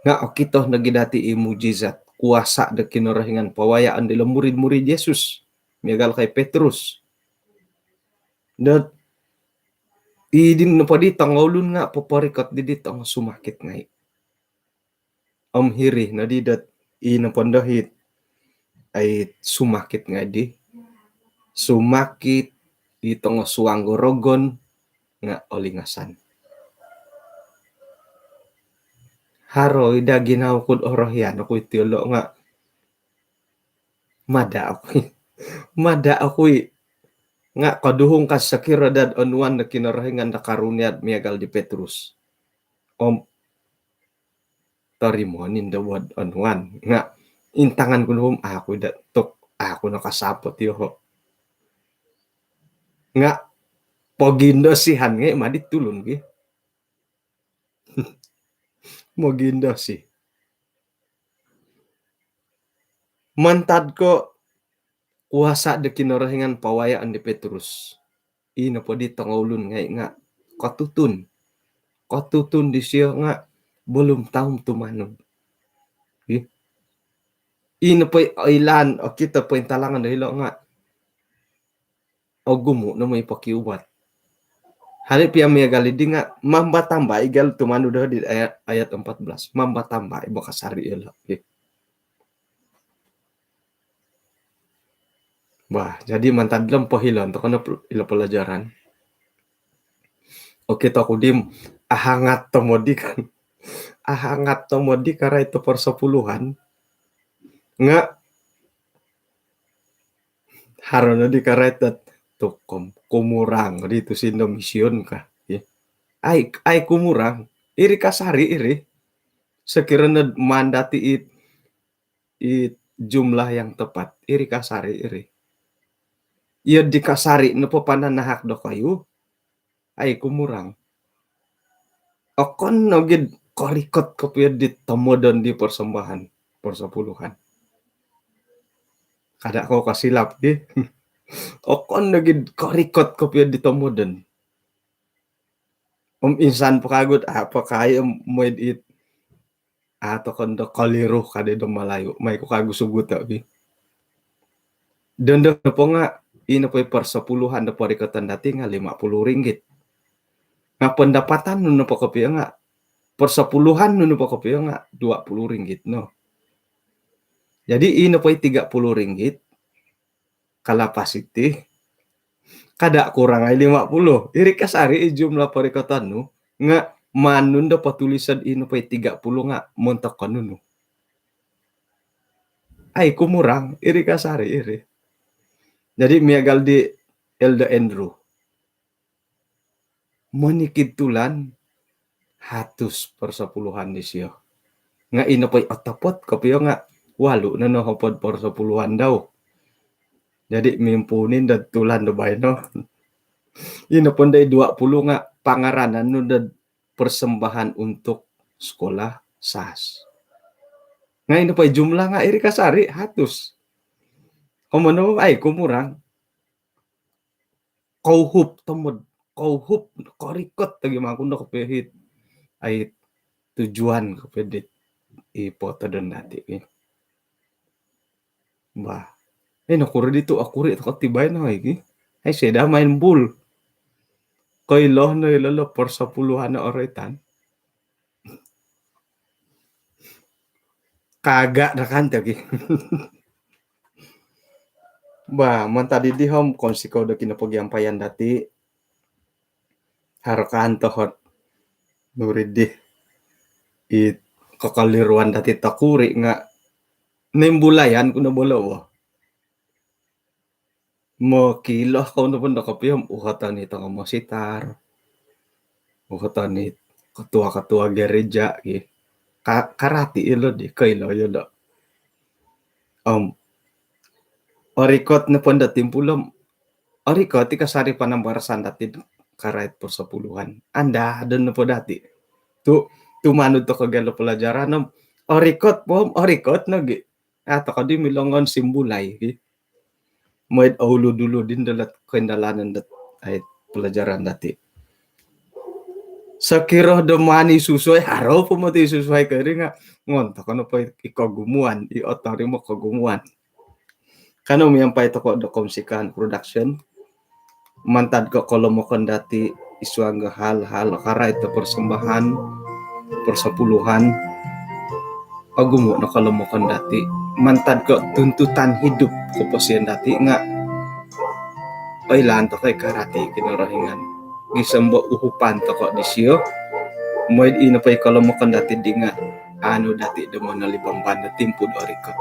Nga' okito nogi dati' i mujizat, kuasa do Kinorohingan pawayaan dilo murid-murid Yesus. Miagal kai Petrus. Dot idin nopo di tongoulun nga' poporikot di dit tongo sumakit ngai'. Om hiri nodi dot i nopo ndo hit ai sumakit ngai' di. Sumakit i tongo suang do rogon nga' olingasan. Haro i da ginawo ku'd orohian oku iti ilo' nga' mada' oku i. Mada' oku i. Nga' koduhung ka sokiro dad onuan do Kinorohingan do karunia miagal di Petrus. Om torimoon indo wad onuan. Nga' intangan ku no om aku ida tuk, aku nakasapot yoho. Nga' pogindosihan ngai' madi tulun gi. Mogindosih. Mantad ko' kuasa do Kinorohingan pawayaan di Petrus. I nopo di tongoulun ngai' nga' kotutun. Kotutun disio nga' belum taum tumanud. Ih. I nopo i oilaan, okito pointalangan do ilo' nga' ogumu' no moi pokiubat. Hali' pia miagal di nga' mamba tamba i gal tumanud do di ayat, ayat empat belas. Mamba tamba i bo kasari' ilo'. Ih. Bah, jadi mantad lom pohilon toko' no pel-, ilo pelajaran. Okito ku di om ahangat tomod i kan. Ahangat tomod i karait do persepuluhan. Nga' haro nodi karait dot tukom kumurang di tusin do mision ka. Ai, ai kumurang. Iri kasari' iri. Sokiro nod maan dati' i i jumlah yang tepat, iri kasari' iri. Iyo di kasari' nopo pananahak dokoyu, ai kumurang. Okon nogi'd korikot kopio di tomodon di persembahan, persepuluhan. Kada' kou kasilap gi. Okon nogi'd korikot kopio di tomodon. Om insan po kagu'd, a' po kai om moi'd it a' tokon do koliru kadi do Malayu. Mai ku kagu suguto' gi. Dondo nopo nga' i nopo i persepuluhan do porikoton dati' nga' lima puluh ringgit. Nga' pendapatan nu nopo kopio nga', persepuluhan nu nopo kopio nga' dua puluh ringgit no. Jadi i nopo i tiga puluh ringgit, kalapas iti. Kada kurang ai lima puluh. Iri kasari i jumlah porikoton nu nga maan nu ndo potuliso ino po i tiga puluh nga montok ko nunu. Ai kumurang, iri kasari iri. Jadi miagal di Elder Andrew. Monikid tulan hatus persepuluhan disio. Nga ino po i otopot kopio nga walu no nohopod persepuluhan dau. Jadi mimpuun i ndo tulan do baino. Ino po ndo i dua puluh nga pangaranan nu ndo persembahan untuk sekolah sas. Nga ino po i jumlah nga iri kasari hatus. Komono ai kumurang. Kouhup tomod, kouhup, korikot lagi mangkun do kopio hiti. Ai tujuan kopio dit i potodon dati i. Bah. Eh, nokuro ditu okuri toko ti baino iki. Ai seda main bul. Koilo no ilo lo persepuluhan oroitan. Kaga' do kan tagi. Bah, mantad di dihom kounsikou do kinopogiampayan dati. Haro kan tohot nuri di i kokoliruan dati tokuri nga nimbulayan ku no bolo wo. Mokiilo kou nopo ndo kopio om uhoton i tongo mositar, uhoton i ketua-ketua gereja gi. Ka-, karati ilo di, koilo iyolo. Om orikot nopo ndo timpu lo om orikot i kasari panambarasan dati karait persepuluhan. Andadon nopo dati tu, tumanud toko gia ilo pelajaran om orikot po om orikot nogi. Ah, toko di milongon simbulai ki. Moid oulud-ulud di ndo lot koindalanan dot ai pelajaran dati. Sokiro do mani susuai, haro po moti susuai kari nga ngon toko nopo i kogumuan, i otorimo kogumuan. Kano miampai toko do kounsikaan production. Mantad ko kolomokon dati i suang do hal-hal karait do persembahan, persepuluhan. Ogumu no kolomokon dati. Mantad ko tuntutan hidup koposion dati nga oilaan toko i karati Kinorohingan. Gisom do uhupan toko disio. Moid ino po i kolomokon dati di nga anu dati do monolibamban do timpu do orikot.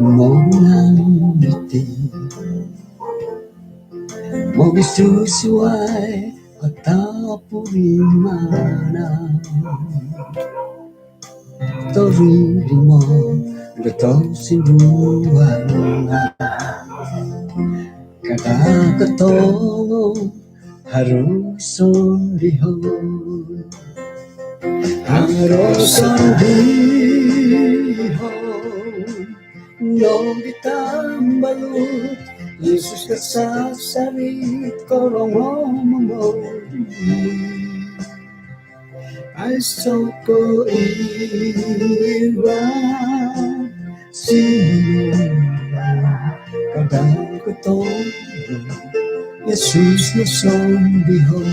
Monang iti mogisusuai atapurimana. Torimo getau sinduan kada ketolong harus sondihon. Harus sondihon. Nong ditambalut Yesus kasasari korong momori. Ai soko iwa sinu kadang ketolong Yesus no sondihon.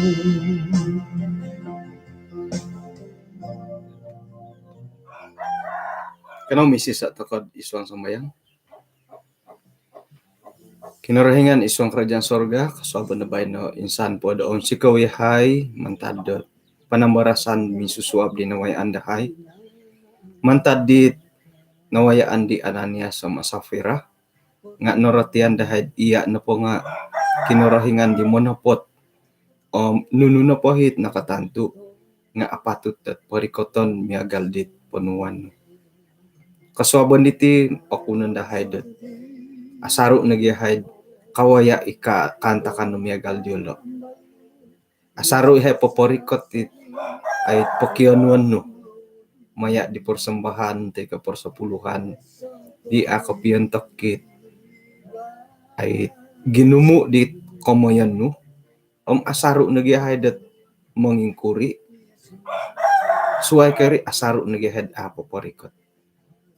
Kano misisa toko id suang sambayang. Kinorohingan id suang kerajaan sorga, kosuabon do baino insan po do ounsikou yahai mantad do panambarasan minsusuab di nawayaan dahai. Mantad di nawayaan di Ananias sama Safira, nga norotian dahai iya nopo nga Kinorohingan di monopot om nunu nopo it nakatantu nga apatut dot porikoton miagal dit ponuan. Kosuabon diti okunon dahai dot asaru nogi yahai kawaya i kaantakan nu miagal diolo. Asaru yahai poporikot it ai pokionuon nu maya di persembahan toi ko persepuluhan di a kopiontok it ai ginumu di komoyon nu. Om asaru nogi yahai dot mongingkuri. Suai kari asaru nogi yahai dot a poporikot.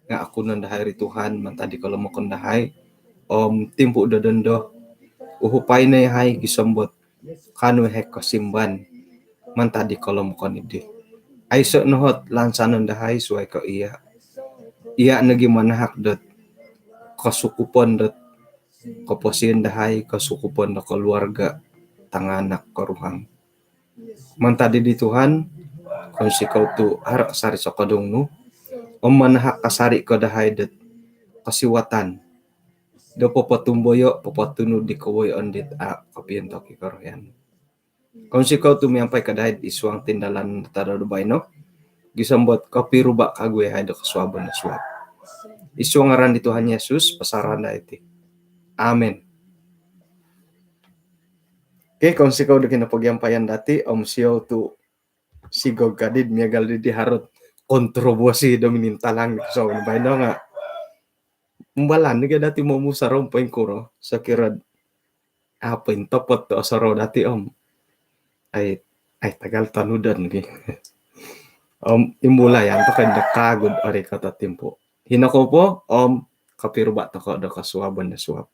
Nga okunon dahai ri Tuhan mantad di kolomokon dahai. Om timpu do dondo uhupai no yahai gisom dot kaanu yahai kosimban mantad di kolomokon iddi. Aiso' no ot lansanon dahai suwai ko' iya'. Iya' nogi manahak dot kosukupon dot koposion dahai, kosukupon do koluarga', tangaanak, koruhang. Mantad di Tuhan, kounsikou tu' haro kasari' sokodung nu om manahak kasari' ko dahai dot kosiwatan do popotumboyo', popotunud di kowoyoon dit a' kopiontok i korohian. Kounsikou tu' miampai ko dahai id suang tindalan tadau do baino gisom dot kopiruba' kagu iyahai do kosuabon do suab. Id suang ngaran di Tuhan Yesus posaroon dahai iti. Amin. Okey, kounsikou do kinopogiampayan dati' om siou tu' sigog kadi'd miagal di di haro ot kontroversi do minintalang di kosuabon baino nga' umbalan nogi dati' momusorou poingkuro, sokiro a' pointopot do osorou dati' om ai, ai tagal tonudon gi. Om imbulayan toko' indo kagu'd orikot o timpu'. Hino kou po om kopiruba' toko' do kosuabon do suab.